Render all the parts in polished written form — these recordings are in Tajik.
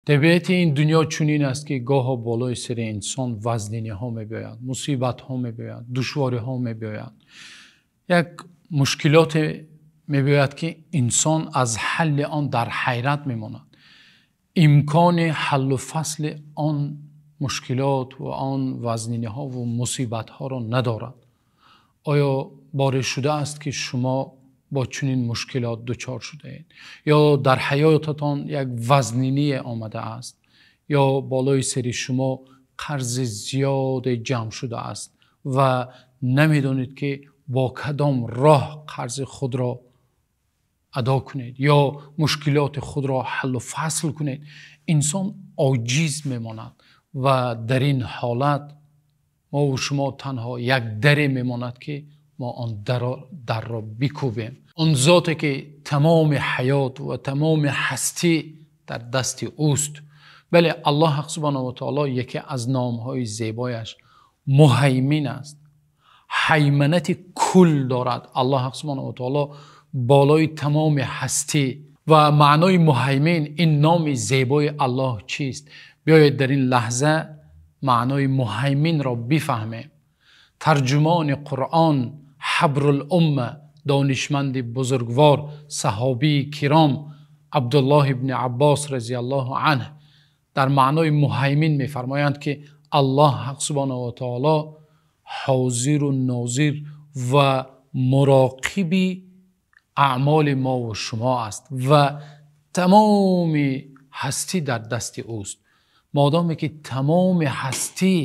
Табиати ин дунё чунин аст, ки гоҳо болои сари инсон вазнинаҳо меояд, мусибатҳо меояд, душвориҳо меояд. Як мушкилоте меояд, ки инсон аз ҳалли он дар ҳайрат мемонад. Имкони ҳаллу фасли он мушкилот ва он вазнинаҳо ва мусибатҳоро надорад. Оё бор шудааст, ки шумо бо чунин мушкилот дучор шудаед? Ё дар ҳаётатон як вазнинае омадааст, ё болои сари шумо қарзи зиёде ҷамъ шудааст ва намедонед, ки бо кадом роҳ қарзи худро адо кунед ё мушкилоти худро ҳаллу фасл кунед. Инсон оҷиз мемонад ва дар ин ҳолат мо ва шумо танҳо як даре мемонад, ки мо он дарро бикӯбем. Он зоте ки тамоми ҳаёт ва тамоми ҳастӣ дар дасти ӯст. Бале, Аллоҳ субҳонаҳу ва таъоло яке аз номҳои зебояш Муҳаймин аст. Ҳайманати кул дорад. Аллоҳ субҳонаҳу ва таъоло болои тамоми ҳастӣ ва маънои Муҳаймин, ин номи зебои Аллоҳ чист? Биёед дар ин лаҳза маънои Муҳайминро бифаҳмем. Тарҷумони Қуръон, ҳабрул-умма, донишманди бузургвор, саҳобии киром Абдуллоҳ ибни Аббос разияллоҳу анҳу дар маънои Муҳаймин мефармоянд, ки Аллоҳ субҳонаҳу ва таъоло ҳозир ва нозир ва муроқиби аъмоли мо ва шумо аст ва тамоми ҳастӣ дар дасти ӯст. Модоме ки тамоми ҳастӣ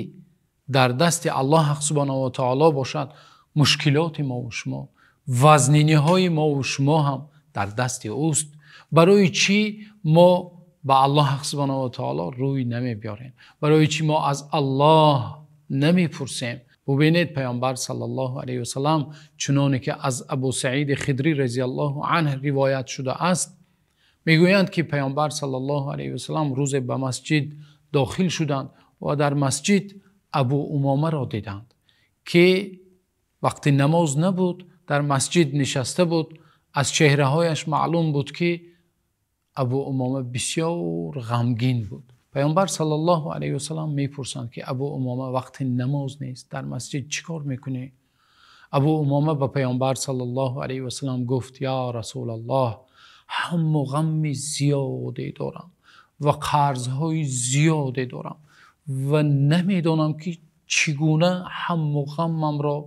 дар дасти Аллоҳ субҳонаҳу ва таъоло бошад, мушкилоти мо ва шумо, вазнинаҳои мо ва шумо ҳам дар дасти ӯст. Барои чӣ мо ба Аллоҳ субҳонаҳу ва таъоло рӯй намеорем? Барои чӣ мо аз Аллоҳ намепурсем? Бубинед, Паёмбар саллаллоҳу алайҳи васаллам чуноне ки аз Абу Саид Худрӣ разияллоҳу анҳу ривоят шудааст, мегӯянд, ки Паёмбар саллаллоҳу алайҳи васаллам рӯзе ба масҷид дохил шуданд ва дар масҷид Абу Умомаро диданд, ки вақти намоз набуд, дар масҷид нишаста буд. Аз чеҳраҳояш маълум буд, ки Абу Умома бисёр ғамгин буд. Паёмбар саллаллоҳу алайҳи васаллам мепурсанд, ки Абу Умома, вақти намоз нест, дар масҷид чӣ кор мекунӣ? Абу Умома ба Паёмбар саллаллоҳу алайҳи васаллам гуфт: ё Расулаллоҳ, ҳамму ғамми зиёде дорам ва қарзҳои зиёде дорам ва намедонам, ки чӣ гуна ҳамму ғаммамро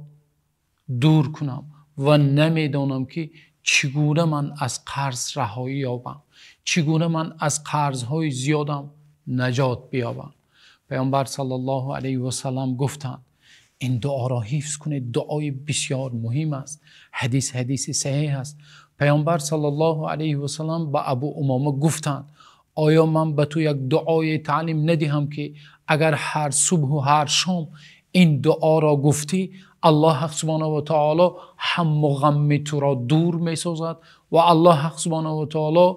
дур кунам ва намедонам, ки чӣ гуна ман аз қарз раҳоӣ ёбам, чӣ гуна ман аз қарзҳои зиёдам наҷот биёбам. Паёмбар саллаллоҳу алайҳи васаллам гуфтанд: ин дуоро ҳифз кунед, дуои бисёр муҳим аст. Ҳадис ҳадиси саҳеҳ аст. Паёмбар саллаллоҳу алайҳи васаллам ба Абу Умома гуфтанд: оё ман ба ту як дуои таълим надиҳам, ки агар ҳар субҳ ва ҳар шом ин дуоро гуфтӣ, Аллоҳ субҳонаҳу ва таъоло ҳамму ғамми туро дур месозад ва Аллоҳ субҳонаҳу ва таъоло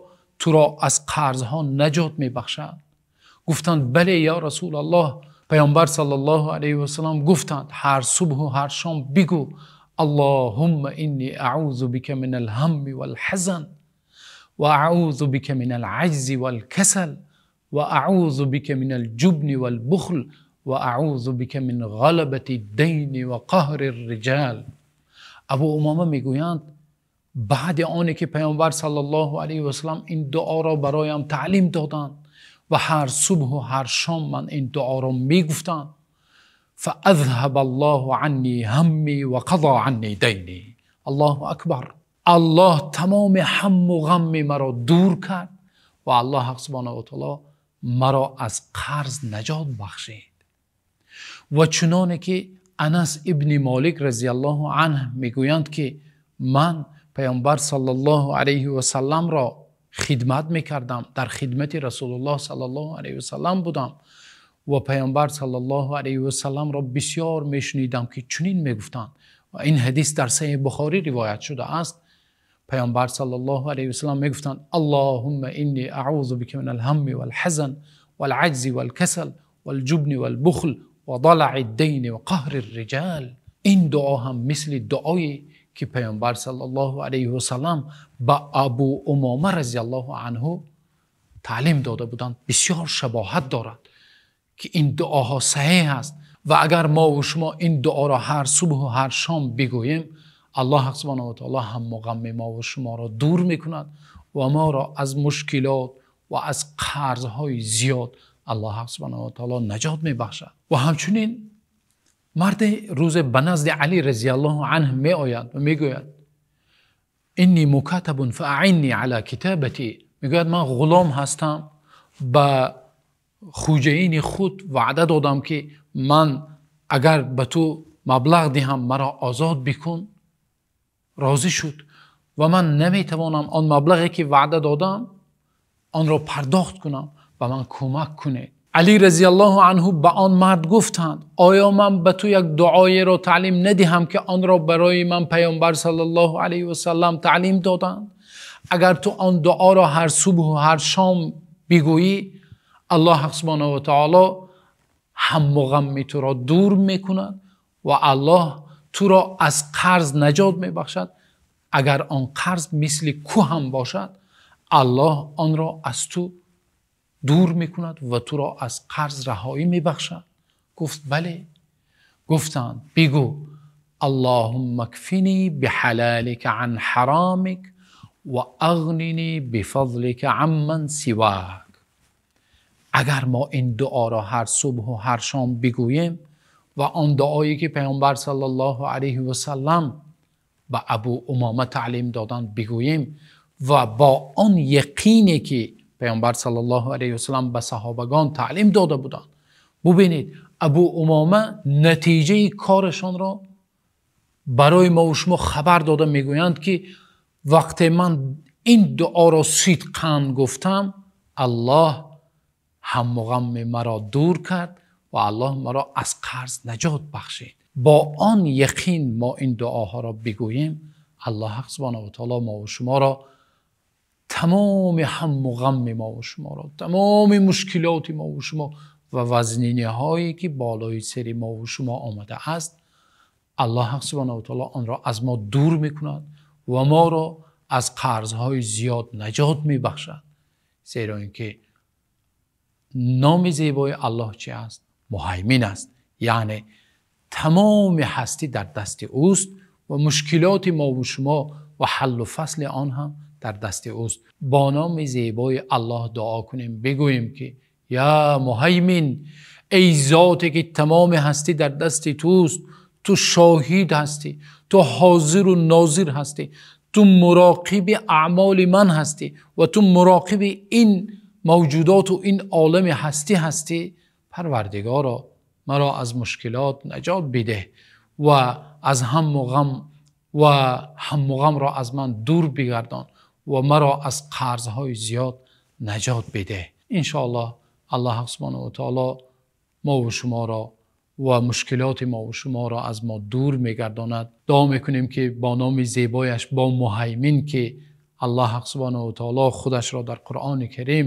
туро аз қарзҳо наҷот мебахшад? Гуфтанд: бале, ё Расулаллоҳ. Паёмбар саллаллоҳу алайҳи васаллам гуфтанд: ҳар субҳ ва ҳар шом бигӯ: Аллоҳумма инни аъузу бика минал ҳамми вал ҳазан ва аъузу бика минал аҷзи вал касал ва аъузу бика минал ҷубни вал бухл ва аъузу бика мин ғалабатид дайни ва қаҳрир риҷол. Абу Умома мегӯянд: баъд оне ки Паёмбар саллаллоҳу алайҳи васаллам ин дуоро бароям таълим доданд ва ҳар субҳ ва ҳар шом ман ин дуоро мегуфтам, фаазҳабаллоҳу анни ҳамми ва қазо анни дайни. Аллоҳу акбар. Аллоҳ тамоми ҳамму ғамми маро дур кард ва Аллоҳ субҳонаҳу ва таъоло маро аз қарз наҷот бахшид. Ва чуноне ки Анас ибни Молик разияллоҳу анҳу мегӯянд, ки ман Паёмбар саллаллоҳу алайҳи васалламро хидмат мекардам, дар хидмати Расулуллоҳ саллаллоҳу алайҳи васаллам будам ва Паёмбар саллаллоҳу алайҳи васалламро бисёр мешунидам, ки чунин мегуфтанд. Ва ин ҳадис дар Саҳеҳи Бухорӣ ривоят шудааст. Паёмбар саллаллоҳу алайҳи васаллам мегуфтанд: Аллоҳумма инни аъузу бика минал ҳамми вал ҳазан вал аҷзи вал касал вал ҷубни вал бухл ва далаъид дайни ва қаҳрир риҷол. Ин дуо ҳам мисли дуое ки Паёмбар саллаллоҳу алайҳи васаллам ба Абу Умома разияллоҳу анҳу таълим дода буданд, бисёр шабоҳат дорад, ки ин дуоҳо саҳеҳ аст. Ва агар мо ва шумо ин дуоро ҳар субҳ ва ҳар шом бигӯем, Аллоҳ субҳонаҳу ва таъоло ҳамму ғамми мо ва шуморо дур мекунад ва моро аз мушкилот ва аз қарзҳои зиёд Аллоҳ субҳонаҳу ва таъоло наҷот мебахшад. Ва ҳамчунин марде рӯзе ба назди Алӣ разияллоҳу анҳу меояд ва мегӯяд: إني مكاتب فأعني على كتابتي. Мегӯяд: ман ғулом ҳастам, ба хоҷаини худ ваъда додам, ки ман агар ба ту маблағ диҳам, маро озод бикун. Розӣ шуд ва ман наметавонам он маблағе ки ваъда додам онро пардохт кунам, ба ман кӯмак кунед. Алӣ разияллоҳу анҳу ба он мард гуфтанд: оё ман ба ту як дуоеро таълим надиҳам, ки онро барои ман Паёмбар саллаллоҳу алайҳи васаллам таълим доданд? Агар ту он дуоро ҳар субҳ ва ҳар шом бигӯӣ, Аллоҳ субҳонаҳу ва таъоло ҳамму ғамми туро дур мекунад ва Аллоҳ туро аз қарз наҷот мебахшад. Агар он қарз мисли кӯҳ ҳам бошад, Аллоҳ онро аз ту дур мекунад ва туро аз қарз раҳоӣ мебахшад. Гуфт: бале. Гуфтанд: бигӯ: Аллоҳумма акфинӣ биҳалолика ан ҳаромик ва ағнинӣ бифазлика амман сивок. Агар мо ин дуоро ҳар субҳ ва ҳар шом бигӯем ва он дуое ки Паёмбар саллаллоҳу алайҳи васаллам ба Абу Умома таълим доданд бигӯем ва бо он яқине ки Паёмбар саллаллоҳу алайҳи васаллам ба саҳобагон таълим дода буданд, бубинед, Абу Умома натиҷаи корашонро барои мо ва шумо хабар дода мегӯянд, ки вақте ман ин дуоро сидқан гуфтам, Аллоҳ ҳамму ғамми маро дур кард ва Аллоҳ маро аз қарз наҷот бахшид. Бо он яқин мо ин дуоҳоро бигӯем, Аллоҳ субҳонаҳу ва таъоло мо ва шуморо, тамоми ҳамму ғамми мо ва шуморо, тамоми мушкилоти мо ва шумо ва вазниниҳое ки болои сари мо ва шумо омада аст, Аллоҳ субҳонаҳу ва таъоло онро аз мо дур мекунад ва моро аз қарзҳои зиёд наҷот мебахшад. Зеро инки номи зебои Аллоҳ чи аст? Муҳаймин аст, яъне тамоми ҳастӣ дар дасти ӯст ва мушкилоти мо ва шумо ва ҳаллу фасли он ҳам дар дасти ӯст. Бо номи зебои Аллоҳ дуо кунем, бигӯем ки ё Муҳаймин, эй зоте ки тамоми ҳастӣ дар дасти туст, ту шоҳид ҳастӣ, ту ҳозиру нозир ҳастӣ, ту муроқиби аъмоли ман ҳастӣ ва ту муроқиби ин мавҷудот ва ин олами ҳастӣ ҳастӣ. Парвардигоро, маро аз мушкилот наҷот бидеҳ ва аз ҳамму ғам ва ҳамму ғамро аз ман дур бигардон ва маро аз қарзҳои зиёд наҷот бидеҳ. Иншоаллоҳ Аллоҳ субҳонаҳу ва таъоло мо ва шуморо ва мушкилоти мо ва шуморо аз мо дур мегардонад. Дуо мекунем ки бо номи зебояш, бо Муҳаймин, ки Аллоҳ субҳонаҳу ва таъоло худашро дар Қуръони Карим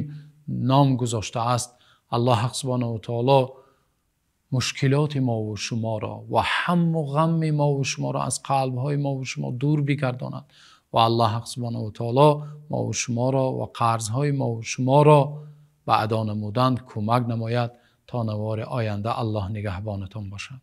ном гузоштааст, Аллоҳ субҳонаҳу ва таъоло мушкилоти мо ва шуморо ва ҳамму ғамми мо ва шуморо аз қалбҳои мо ва шумо дур бигардонад ва Аллоҳ субҳонаҳу ва таъоло мо ва шуморо ва қарзҳои мо ва шуморо ба адо намудан кӯмак намояд. То навори оянда Аллоҳ нигаҳбонатон бошад.